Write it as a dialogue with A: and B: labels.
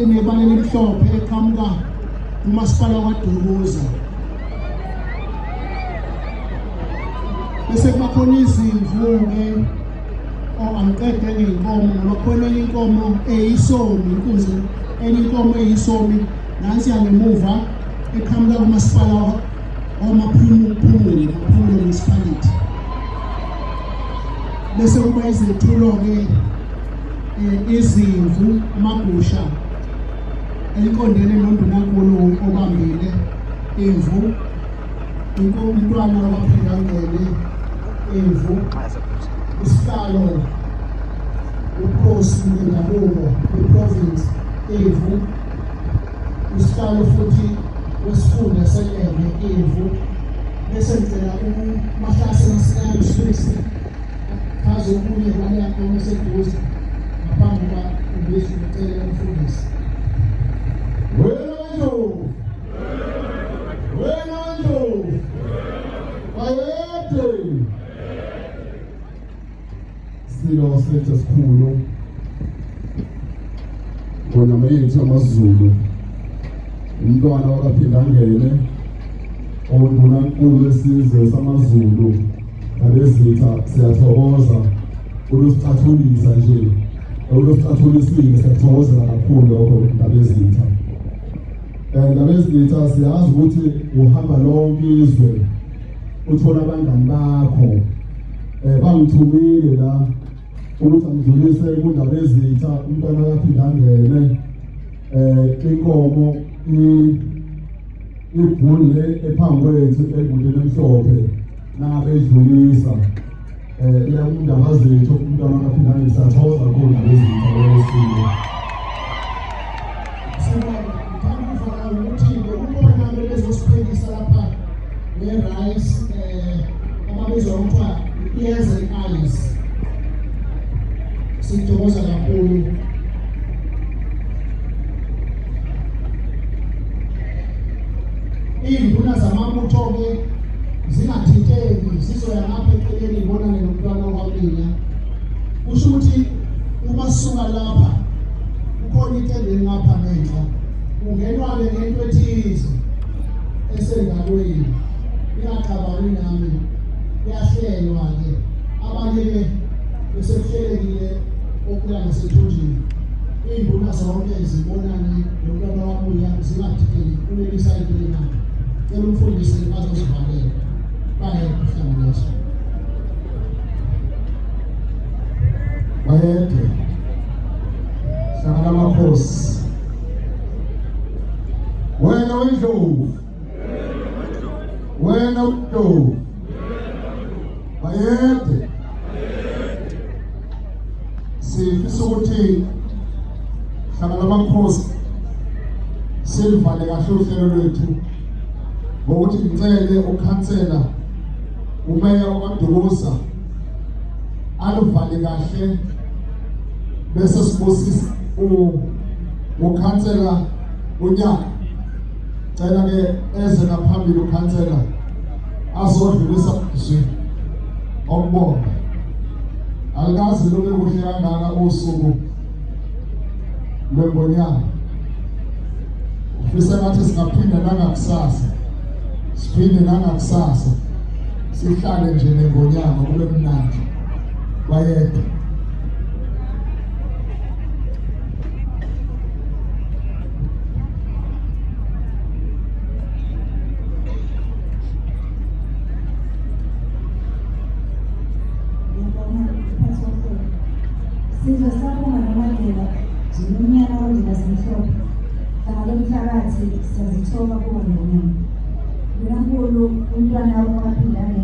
A: enebala elimhlophe eqhamuka kumasipala kwaDukuza. Bese kuba khona izimvu-ke, angiqede ngey'nkomo ngoba khona enye inkomo eyisomi, inkunzi enye inkomo eyisomi nansi yangemuva eqhamuka kumasipala wamaphumulo, Maphumulo Municipality. Bese kuba izethulo-ke izimvu, amagusha eliqondene nondunankulu obambile imvu, umntwana wakwaPhindangene imvu, isihlalo ubukhosi bendabuko kwi-province imvu, isihlalo futhi wesifunda seLembe imvu. Bese ngicela uMahlase Masinyane uSwisi chaze okunye kwale oseduze ngaphambi kuba ubize ucele umfundisi.
B: Wena Ndlovu, wena Ndlovu, bayede. Silo sethu esikhulu ngonyama yethu amaZulu, umntwana wakaPhindangene ondunankulu wesizwe samaZulu nabezitha, siyathokoza ukusicathulisa nje, ukusicathulisile, siyakuthokozela kakhulu lokho ndabezitha. Ndabezitha, siyazi ukuthi uhamba lonke izwe uthola abangani bakho. Bangithumile la ukuthi angidlulise kuNdabezitha umntwana kaPhindangene inkomo ibhule ephambi kwethu engutsheni emhlophe nabedlulisa iya kuNdabazitha umntwana kaPhindangene. Siyathokoza kakhulu Ndabezitha wesilo.
A: Sibonga, ngithanda ukufaka ukuthi bekukhona bebezosiphekisa lapha nge-rice ababizwa ngokuthiwa ears and eyes. Sithokoza kakhulu. Iy'nduna zamabutho-ke zingathinteki, zizoya ngapha eceleni ibonane nomntwana wakwamina. Kusho ukuthi uma sisuka lapha kukhona itende ngapha ngenhla, kungenwa-ke ngento ethize esengalweni, ingaxabani nami, kuyahlelwa-ke. Abanye-ke besekuhlelekile okuya ngasethunjini, iy'nduna zonke zibonane nomntwana wabuya, zingadideki kuleli sayidi lengapha. Cela umfundisi azozivalela baye kuhlanganiswa.
B: Bayede, hlangana amakhosi, wena wendlovu, wena wendlovu, bayede. Sifisa ukuthi hlangana amakhosi silivale kahle uhlelo lwethu ngokuthi ngicele ukhansela umeya wakwaDukuza aluvale kahle, bese sibusisa ukhansela unyaka. Cela ke eze ngaphambili ukhansela azodlulisa izwi okubonga. Alikaze lube kuhle kangaka usuku lwengonyama. Ufisa ngathi singaphinda nangakusasa, siphinde nangakusasa, sihlale nje nengonyama kube mnandi. Bayede.
C: Sizwe sabonga noMandela njenonyana wendlela zimhlophe. Hlanga lomhlabathi, siyazithoba kuwo ngonyama. Ndunankulu umntwana wakwaPhindangene.